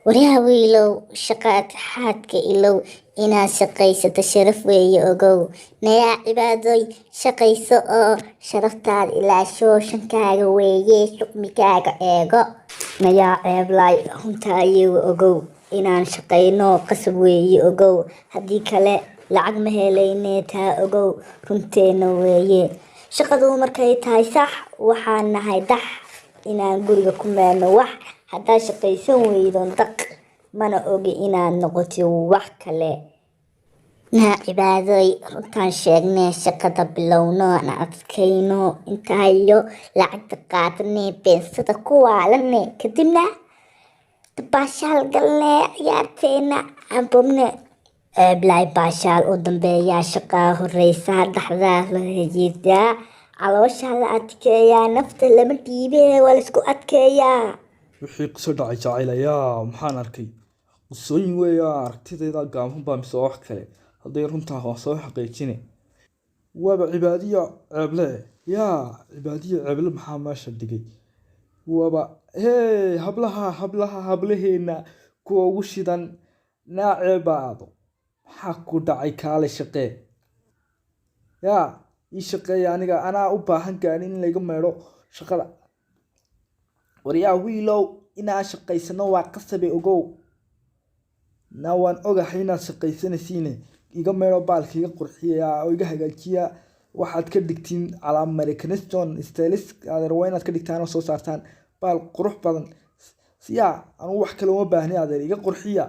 Waryaha wiilow, shaqaad xaadka ilow, inaad shaqaysato sharaf weeye ogow. Nayaa cibaadoy, shaqayso oo sharaftaada ilaasho, shankaaga weeye shuqmikaaga eego. Nayaa ceeblaay, runtaayewa ogow, inaan shaqayno qasab weeye ogow, haddii kale lacag ma helayne taa ogow, runteena weeye. Shaqadu markay tahay sax, waxaan nahay dax, inaan guriga ku meelno wax, haddaad shaqaysan weydon daq, mana ogi inaad noqotid wax kale. Naa cibaadoy, runtaan sheegnee, shaqada bilowno, aan adkayno intaayo lacagta qaadanee, beensada ku waalane, kadibna baashaal galne, ciyaarteena aan bobne. Ceeblaay, baashaal u dambeeyaa, shaqaa horeysaa, dhaxdaa la hejiidaa, calooshaa la adkeeyaa, nafta lama dhiibee, waa laisku adkeeyaa. Wixii qiso dhacay jacaylayaa, maxaan arkay? Qisooyin weeya, aragtidayda gaaban baa mise wax kale? Hadday runtaa waan soo xaqiijine. Waaba Cibaadiyo Ceeble. Yaa Cibaadiyo Ceeble, maxaa meesha dhigay? Waaba hee, hablaha hablaha hablaheena kuwa ugu shidan. Naa ceebaado, maxaa ku dhacay? Kaale shaqee, yaa ii shaqeeya. Aniga anaa u baahan gaadhi in layga meedho shaqada. Waryaa wiilow, inaan shaqaysano waa qasabe ogow. Na waan ogahay inaad shaqaysanaysiine, iga meedho baalka, iga qurxiya oo iga hagaajiya. Waxaad ka dhigtiin calaa Americaniston stylist. Adeer, waa inaad ka dhigtaan oo soo saartaan baal qurux badan. Siyaa anugu wax kale uma baahni, adeer, iga qurxiya.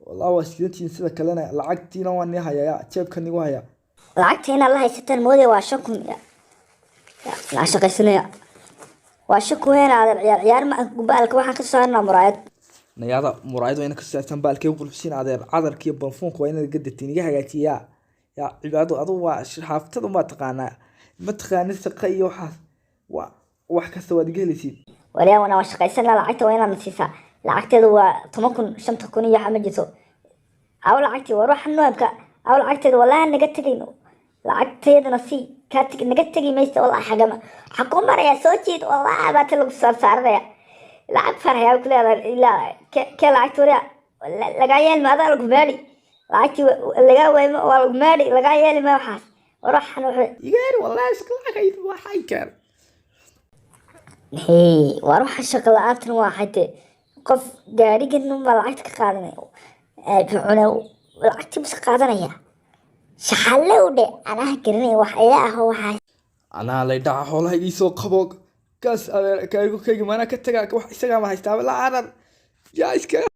Wallah waa sidantiin. Sida kalena lacagtiina waan nii hayaa, jeebka nigu hayaa. Lacagta inaad la haysataan moodaya waa 5,000. Lacag shaqaysanaya waa 5,000 weyn, adeer. Ciyaar ciyaar ma baalka, waxaan ka saarnaa muraayad. Nayaada, muraayad waa inaad ka saartaan, baalkay qurxisiin adeer. Cadarka iyo barfuunka waa inaad gadatiin, iga hagaajiyaa. Yaa Cibaado, adugu waa xaaftada ma taqaanaa? Ma taqaanid shaqa iyo waxaas, waa wax kasta waad iga helaysiin. Waryaa, wana waa shaqaysanaa, lacagta waa inaad siisaa. Lacagteedu waa 10,000, 5,000 iyo waxa ma jirto. Aw lacagtii? War waxa noobka aw lacagteedu? Wallahi naga tegayno, lacagteedana sii kaa tegi, naga tegi maysa wallahi. Xagama xaguu marayaa? Soo jiid wallahi, baa ta lagu saarsaaranaya lacag farayaa ku leedahay ilaa kee lacagta. Waryaa, lagaa yeeli ma, adaa lagu maadhi lacagtii, lagaa waymo, waa lagu maadhi, lagaa yeeli ma waxaas. War waxan wuxuu Igeeri wallahi, shaqa lacag waxay keen. Hee, war waxa shaqa la-aantan waa xate, qof gaadhigan baa lacagta ka qaadanaya, cuna lacagtii bas qaadanaya, shaxalle u dhe, anaa garanaya wax ayaa ah waxaas. Anaa lay dhaca, xoolaha ii soo qabo kaas adeer. Kaygu kaygi maanaa ka tagaa, wax isagaa ma haystaaba la carar yaa iskaga.